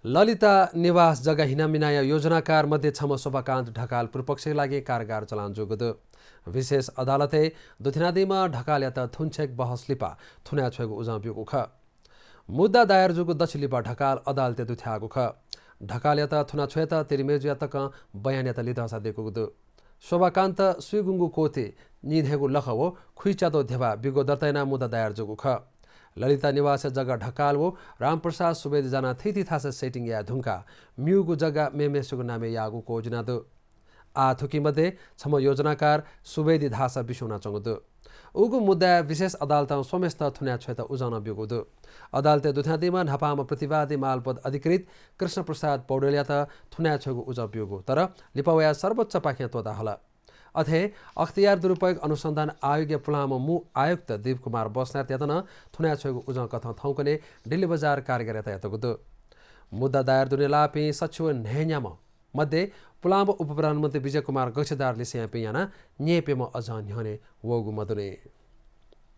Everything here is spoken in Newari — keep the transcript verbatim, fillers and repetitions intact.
ललिता निवास जग्गा हिनामिनाया योजनाकार मध्ये छम्ह शोभाकान्त ढकाल पूर्वपक्षया लागि कारागार चलान जूगु दु। विशेष अदालतय् दुथ्यानादीम्ह ढकालयात थुन्छेक बहस लिपा थुनाय् छ्वयेगु उजं ब्यूगु खः। मुद्दा दायर जूगु दछि लिपा ढकाल अदालतय् दुथ्याःगु खः। ढकालयात थुना छ्वयेत तिरिमेजुया तकं बयानयात लिधंसा दय्कूगु दु। शोभाकान्त स्वीगुंगु कोति, नीन्हय्गू लखा व खुइच्यादँ ध्यबा ब्यूगु दर्ता यानाः मुद्दा दायर जूगु खः। ललिता निवासया जग्गा ढकाल व रामप्रसाद सुवेदी जानाः थीथी थासय् setting याये धुंकाः म्यूगु जग्गा मेम्हेसिगु नामय् याःगु क्वःजिना दु। आः थुकी मध्ये छम्ह योजनाकार सुवेदी धाःसा बिस्युं वनाच्वंगु दु। उगु मुद्दाय् विशेष अदालतं स्वम्हेसित थुनाय् छ्वयेत उजं नं ब्यूगु दु। अदालतय् दुथ्यानादीम्ह न्हापांम्ह प्रतिवादी मालपोत अधिकृत कृष्णप्रसाद पौडेलयात थुनाय् छ्वयेगु उजं ब्यूगु, तर लिपा वयाः सर्वोच्चपाखें त्वःता हल। अथे अख्तियार दुरुपयोग अनुसन्धान आयोगया पुलांम्ह मू आयुक्त दीप कुमार बस्नेतयात नं थुनाय् छ्वयेगु उजं कथं थौंकन्हय् डिल्ली बजार कारागारयात यातःगु दु। मुद्दा दायर दुने लाःपिं सच्छि व न्हय्न्याम्ह मध्ये पुलांम्ह उपप्रधानमन्त्री विजय कुमार कक्षीदार लिसें याःपिं यानाः न्येप्यम्ह अझं न्ह्यःने वःगु मदुनि।